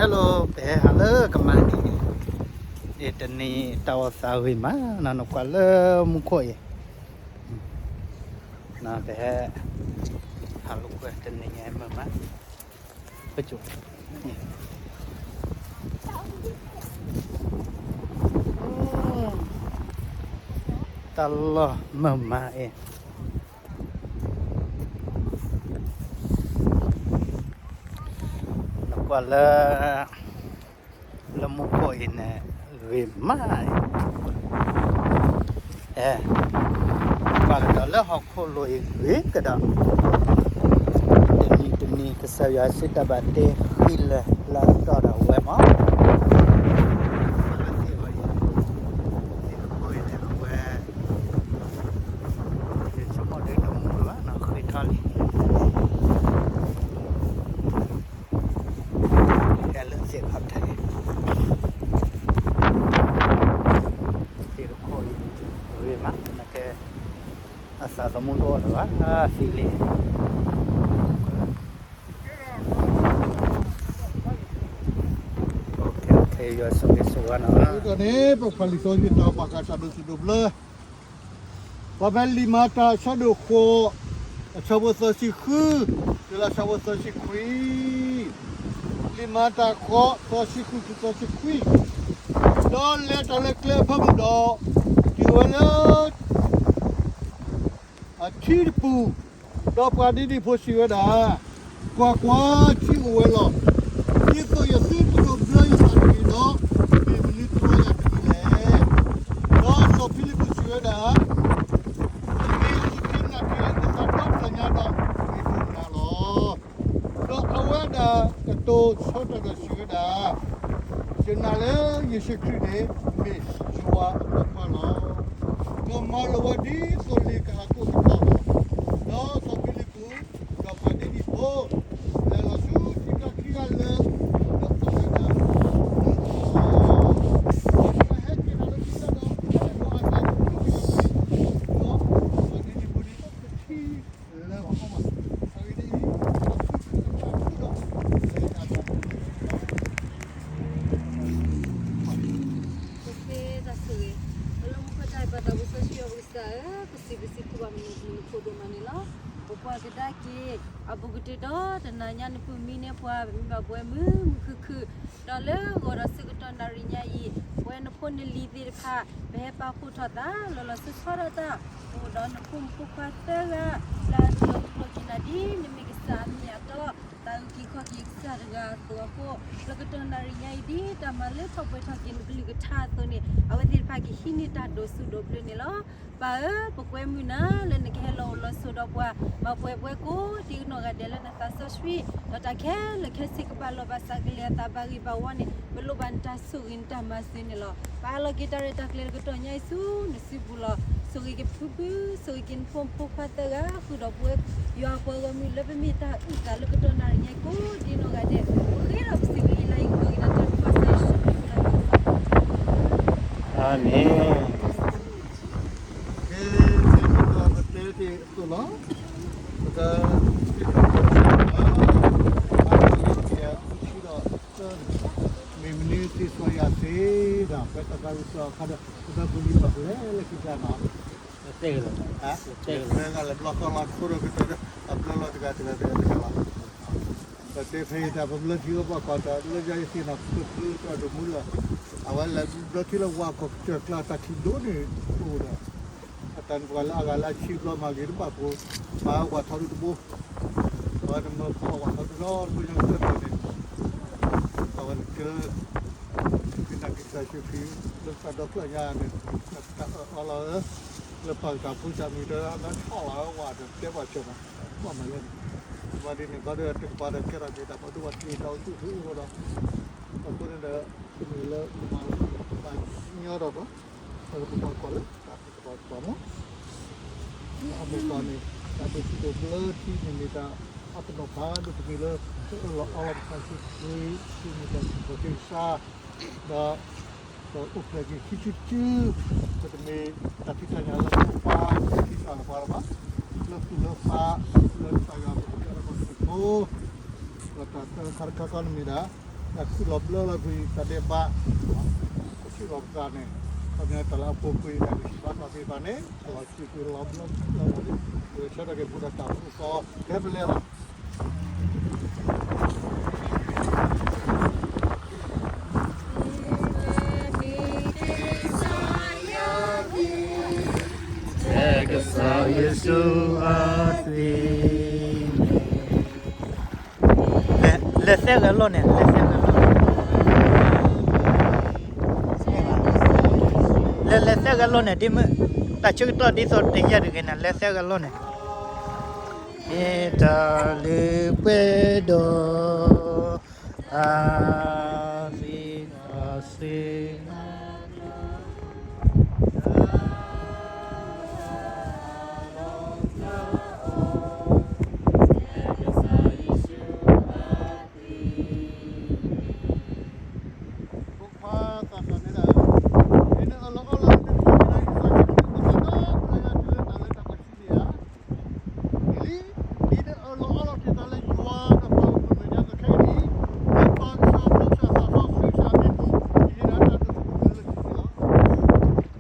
Hello, ပဟဲဟးလၢကမါန့ၣ်, တနံၤတၢ်အိၣ်သးဂ့ၤမးနီၤ, နကွၢ်လၢမူခိၣ်အံၤ, ပဟဲဟးလိာ်ကွဲတနံၤညါမုာ်မး, ပက တၢ်လီၢ်မုာ်မးအံၤ, နကွၢ်လၢ လၢမူခိၣ်အံၤန့ၣ် ဂ့ၤမးအံၤ, အဲ, ကွၢ်ကဒီးလၢဟီၣ်ခိၣ်လိၤအံၤဂ့ၤကဒီး, တနံၤတနံၤ ကစၢ်ယွၤစံးတၢ်ဘၣ်တ့ဃံလၤလၢအတီဒီးဝဲမး, အဝဲ ယဆိကမိၣ်ဒ်တမူဘၣ်နီၤ ဃ့ထီၣ်လံ, ဟဲလၢသ့ၣ်ခီၣ်ထံး, သ့ၣ်တခိၣ်အံၤ ဂ့ၤမး နကဲ အသးသမူတအိၣ်လၢၤဘၣ် သံလံ, ယွၤဆိၣ်ဂ့ၤဆိၣ်ဝါနီၤ, ဒီးန့ၣ် ပဖးလံာ်စီဆှံတီၤပာ်ကစၢ်ဒိၣ်ထူၣ်ဒိၣ်ဘျၢ ပှၤဖဲလံာ်မၤတၢ်အဆၢဒိၣ်ဃိး, အဆၢဖိသၢဆံဃု, တုၤလၢအဆၢဖိသၢဆံခွံ, လံာ်မၤတၢ်ဃိး သၢဆံဃုတုၤသၢဆံခွံ, ဒီးလဲၤတၢ်လၢကျဲအဖၢမုၢ်ဒီး, တုၤဝဲလၢ အထံတပူၤ, ဒီးပှၤဒ်န့ၣ်ဖိစံးဝဲဒၣ်, ကွၢ်ကွၢ်, ထံအိၣ်ဝဲလီၤ. ဒ်သိးယသုပဒိၣ်ဘျၢယသးတဂ့ၤဒီး, မ့ၢ်မနုၤတြီယၤတဂ့ၤလဲၣ်. ဒီးစီၤဖံလံးပူးစံးဝဲဒၣ်, မ့ၢ်ယက့ၤနာ်က့ၤနသးဒီဖျၢၣ်ညါဒီး, မ့ၢ်ဒိၣ်နၤလီၤ. ဒီးအဝဲဒၣ်ကတိၤဆီတလဲာ်စံးဝဲဒၣ်, ယနာ်လၢယ့ၣ်ၡူးခရံာ်န့ၣ် မ့ၢ်ယွၤအဖိခွါလီၤ. ဒီးမၤလိာ်ဝဲဒ်သိးလံာ်ကဟၣ်ကိၣ်တဖၣ်လီၤ. ဒီးစီၤဖံလံးပူး, ဒီးပှၤဒ်န့ၣ်ဖိ, လဲၤလီၤဆူထံကျါခံဂၤလၢာ်, ဒီးအဝဲဒၣ် ဟဲက့ၤတၢ်လၢခံဂၤဒီး, ဒီးအသးကဖုက့ၤဒီး, ဒီးပှၤဒ်န့ၣ်ဖိန့ၣ် တထံၣ်လၢၤဘၣ်, အဂ့ၢ်ဒ်အံၤ, တၢ်ဆိၣ်ဂ့ၤ, ပလၢမူခိၣ်တၢ်အဲၣ်ပှၤသးပှၢ်စီဆှံယွၤပကစၢ်ဧၢ, ပစံးဘျုးစံးဖှိၣ်ဘၣ်မနုၤမနုၤဖိဒိၣ်မးန့ၣ်လီၤ. ပကွၢ်ကဒါက့ၤ အဘူးကတၢၢ်ဒီးတနၤညါနပုၢ်မံန့ၢ်ပှၤ ပမ့ၢ်ဘၣ်ပဝဲမုာ်မုာ်ခုၣ်ခုၣ်, ဒီးလၢဂီၤဒီးဆၢကတီၢ်နၣ်ရံၣ်ညါအံၤ, ပဝဲနဖိနလံၤသ့ၣ်တဖၣ် ပဟဲပာ်ဖှိၣ်ထီၣ်သး လီၤလီၤဆီဆီဒၣ်တၢ်, ပအိၣ်ဒီးနဖိမုၣ်ဖိခွါသၢဂၤ, လၢအဒိၣ်ထီၣ်က့ၤနၤဒ်နမ့ၢ်ကစၢ်အမ့ၢ်အတီ, သးအုးက့ၤခီၣ်က့ၤကစၢ်တဂၤအသိးအဃိ, လၢကတီၢ်နၣ်ရံၣ်ညါအံၤ ဒ်တၢ်မၤလၢထီၣ်ပှဲၤထီၣ်က့ၤနကလုၢ်ကထါအသိးန့ၣ်, အဝဲသ့ၣ်တဖၣ်ကဟံးန့ၢ်တၢ်ဒိးဆူၣ်ဒိးဘျၢန့ၣ်လီၤ. ပၢ်ဧၢ, ပကွဲမုာ်နၤလၢနကဟဲလီၤအိၣ်လီၤဆိးဒီးပှၤ, မၤပှဲၤပှဲၤကိးဒ်နီၢ်ဂၤဒဲးလၢနသးစီဆှံ, ဒီးတၢ်ခဲလၢာ်ခဲဆ့ကဘၣ်လီၤဘၣ်စးကလဲၤအသးဘၣ်ဂ့ၤဘၣ်ဝါန့ၣ်, ပလိၣ်ဘၣ်နတၢ်ဆိၣ်ဂ့ၤနတၢ်မၤစၢၤန့ၣ်လီၤ. ပာ်လီၤက့ၤတၢ်ရဲၣ်တၢ်ကျဲၤလၢကတီၢ်ညါအံၤဆူနစုပူၤလီၤ. ဆိၣ်ဂ့ၤက့ၤဖုဖု, ဆိၣ်ဂ့ၤက့ၤနဖိမုၣ်ဖိခွါသၢဂၤ, ဃုာ်ဒီးပဝဲယွၤအပှၤဂီၢ်မုၢ်လၢပမ့ၢ်တၢ်အုၣ်သးလၢကတီၢ်နၣ်ရံၣ်ညါအံၤကိးဒ်နီၢ်ဂၤဒဲး, ပဃ့ဒီးပစံးဘျုးယွၤအံၤ အမ့ၢ် ပတဲတ့ၢ်အသိးလီၤ. ပက မ့ၢ်မနုၤသ့ၣ်စီယၤသ့ဒီး ပတၢ်သးဝံၣ်သးအခါဒီး ပတၢ်ကူၣ်လံဘၣ်ပလဲၤလၢခံတၢ်နီၤ, တဲဂၤလဲၤဘျီသီလီၤခိၣ်ဒီးကတၢၢ်ဒီး အဘျၢလီၤတဂၤတဂၤတဂၤတဂၤလီၤ. ပတဲဖဲအံၤတၢ် ပဘျၢထံကီၢ်ပှၤကီၢ်တၢ်လၢယၤယသ့ၣ်နီၤ ဖုဖုတၢ်ဒိၣ်မူလၢ အဝဲလဲၤဘျၢထံလၢဝၤကီၢ်ကစၢၢ်ကျါတၢ်ခံဒိၣ်န့ၣ်အိၣ်ဒီး အတၢ်န့ၣ်ပှၤလၢအဂၤလၢအဆံဘျီမၤဂ့ၤတဘၣ်ဖိ မၤဝဲထီဒုတဘိ အဝဲန့ၣ်မၢဖီဝဲထီဒုလီၤ တဘိညါကတၢၢ်န့ၣ် အဝဲန့ၣ်က့ၤလၢ ကနၣ်က့ၤကစၢ်ယ့ၣ်ၡူးခရံာ် လၢတၢ်ဒီဖျၢၣ်ညါန့ၣ် တၢ်အၢၣ်အီလီၤဧၢ လၢပၢ်ကစၢ်ဖိစၢ်မုၢ်တၢ်အမ့ၢ်ဆီၣ်လီၤဝဲဝၤဒီးတဲပှၤစၢၤမး ဘၣ်မၤလဲၣ်န့ၣ် ဘၣ်ဒ်န့ၣ် ခီဒီးတကပၤဒီးကဲထီၣ်က့ၤတၢ်ဘၣ်ဒိဘၣ်ထံးဒီးအိၣ်ဆူၣ်အိၣ်ချ့အဃိဒီး အဃိန့ၣ်ဒီး မ့ၢ်လၢပမၤလၢပကဘၣ်ညီဒီး ပကဘၣ်ကွၢ်လၢတၢ်သ့ၣ်တဖၣ်တဖၣ်မး အမိၢ်ပၢ်န့ၣ် တၢ်ဒိးဆူၣ်ဒိးဘျၢထံန့ၣ်မ့ၢ်တၢ်အပနီၣ်ဖးဒိၣ်တမံၤလၢ ပအၢၣ်လီၤအီလီၤပသးဆူခရံာ် ဆူမ့ၢ်တၢ်စံးထီၣ်က့ၤကစၢ် ဒီး ပအိၣ်ဖျဲၣ်က့ၤခံစုတစု ပတမ့ၢ်တၢ်ဖံးတၢ်ညၣ်လၢပကပာ်ထံသးလၢပှၤလၢၤဘၣ် လၢသူၣ်လၢသး လၢတၢ်ဂၤပကစၢ်လၢပှၤကစၢ်ဖိ ဒီးတၢ်သၢခါတခါခီန့ၣ်မ့ၢ်ဒၣ် တၢ်ခုၣ်လီၤဘျၢလီၤကွံာ်တၢ်ဒဲးဘး, ပထံၣ်လီၤပသးန့ၣ်, ခီပညီတၢ်လၢအပူၤကွံာ်တၢ်ကစံးဘၣ်သးသ့ၣ်တဖၣ်န့ၣ် လီၤစံာ်ကွံာ်လီၤဘျၢလီၤလီၤ, ပဆၢထၢၣ်က့ၤပတၢ်သးခုကစီၣ် ကဲပလဲလီၤ. ကစၢ်ယ့ၣ်ၡူးအသွံၣ်န့ၣ်, လဲၤသဲဂဲၤလီၢ်န့ၣ်, လဲၤသဲဂဲၤလီၢ်, လဲၤလဲၤသဲဂဲၤလီၢ်န့ၣ် ဒ်မ့ၢ်တၢ်ဆၢကတီၢ်ဒ်သိးတယၢ်တဂ့ၤန့ၣ် လဲၤသဲဂဲၤလီၢ်န့ၣ်, မ့ၢ်တၢ်လုၢ်ပှဲၤဒီး တၢ်သ့ၣ်တဖၣ်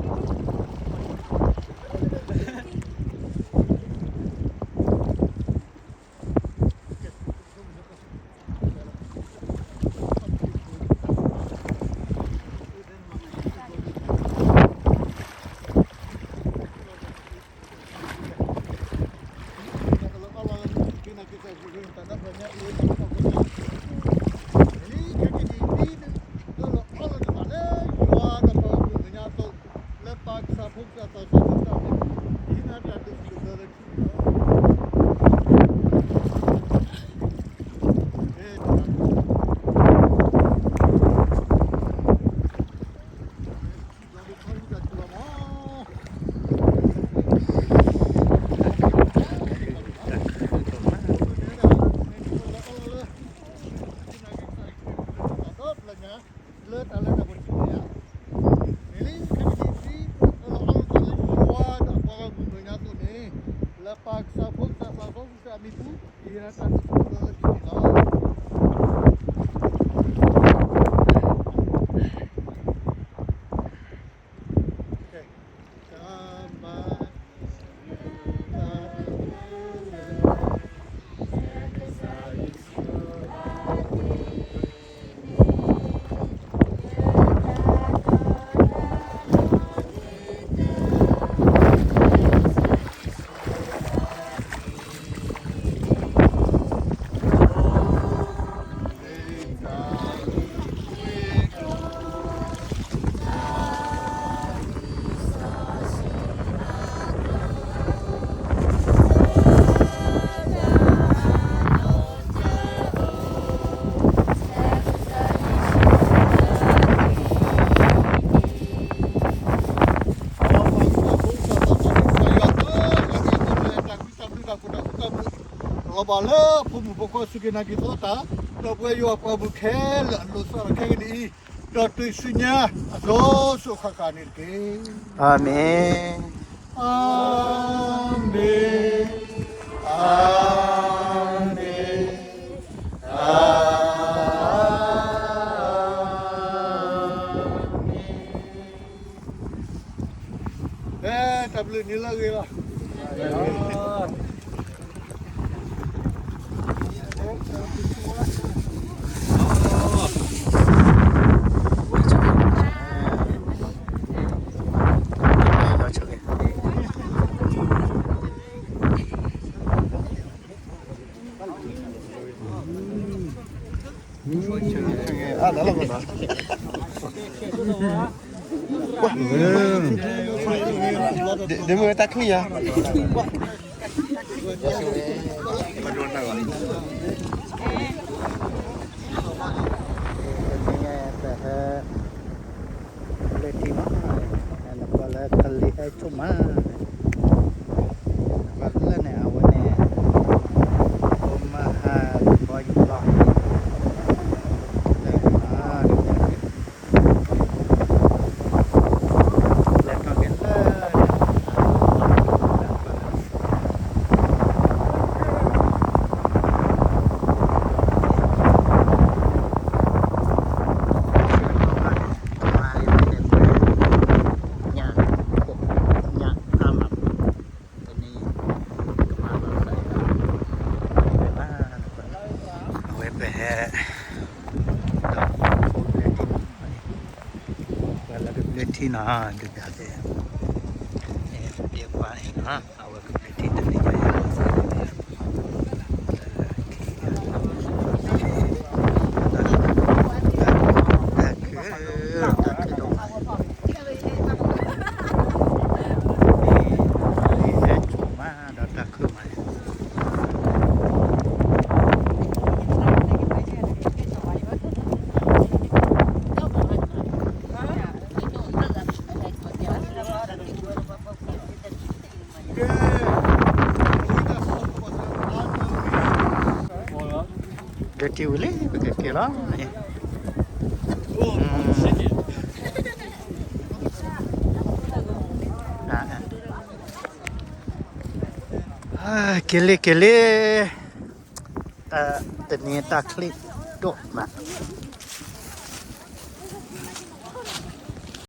စ့ၢ် လၢတၢ်လၢတၢ်ပှဲၤထံန့ၣ်ဧါ, မ့ၢ်လံ ခဲကနံၣ်အံၤ အၢၣ်လီၤအီလီၤသးလၢယွၤဒီးအပှၤဂီၢ်မုၢ်မဲာ်ညါအသိးန့ၣ်, လၢပၢ်ကစၢ်ဖိကစၢ်သးစီဆှံကစၢ်အမံၤပူၤ, ယဟ့ၣ်နၤတၢ်ဒိးဆူၣ်လၢအလၢခံန့ၣ်လီၤ. လီၤဘၣ်လၢဖိမုၣ်ဖိခွါစူၢ်က့ၤနာ်က့ၤသီတၢ်, ဒီးပဝဲယွၤပှၤမုၢ်ခဲလၢာ်အလိၤသးဒီးခဲကနံၣ်အံၤ, ဒီးတုၤဆူညါအစိၤစိၤဃၣ်ဃၣ်န့ၣ်တက့ၢ်. အၤမ့ၣ်, အၤမ့ၣ်, အၤမ့ၣ်, အၤမ့ၣ်. တၢ်ဘျုးနံၤလၢအဂ့ၤလီၤ. ဒ်မ့ၢ်ဝဲတၢ်ချံၣ်ယၤ, လၢထံမး, နကွၢ်လၢကလံၤဟဲဆိၣ်မး, နကွၢ်လၢန့ၣ် အဝဲန့ၣ် အိၣ်မၤဟးကဘီယူၤလီၤ, လၢန့ၣ်မး လဲၤထီၣ်က့ၤလၢန့ၣ်, လၢန့ၣ် ဒီး ပှၤလၢကဘျၢထံနီၤ ဒုးဒၣ်သ့ၣ် ဒဲကွၢ်န့ၣ်နီၤ အဝဲကဘျၢထံတနံၤညါ တၢ်ခု တၢ်ခု တၢ်ခုဒိၣ်မး ဟဲဆိမးဒီးတၢ်ခုမး ဒီးထံဝံၤလံ ပကက့ၤလီၤန့ၣ် က့ၤလံ က့ၤလံ တၢ်တနံၤတၢ်ချံဒိၣ်မး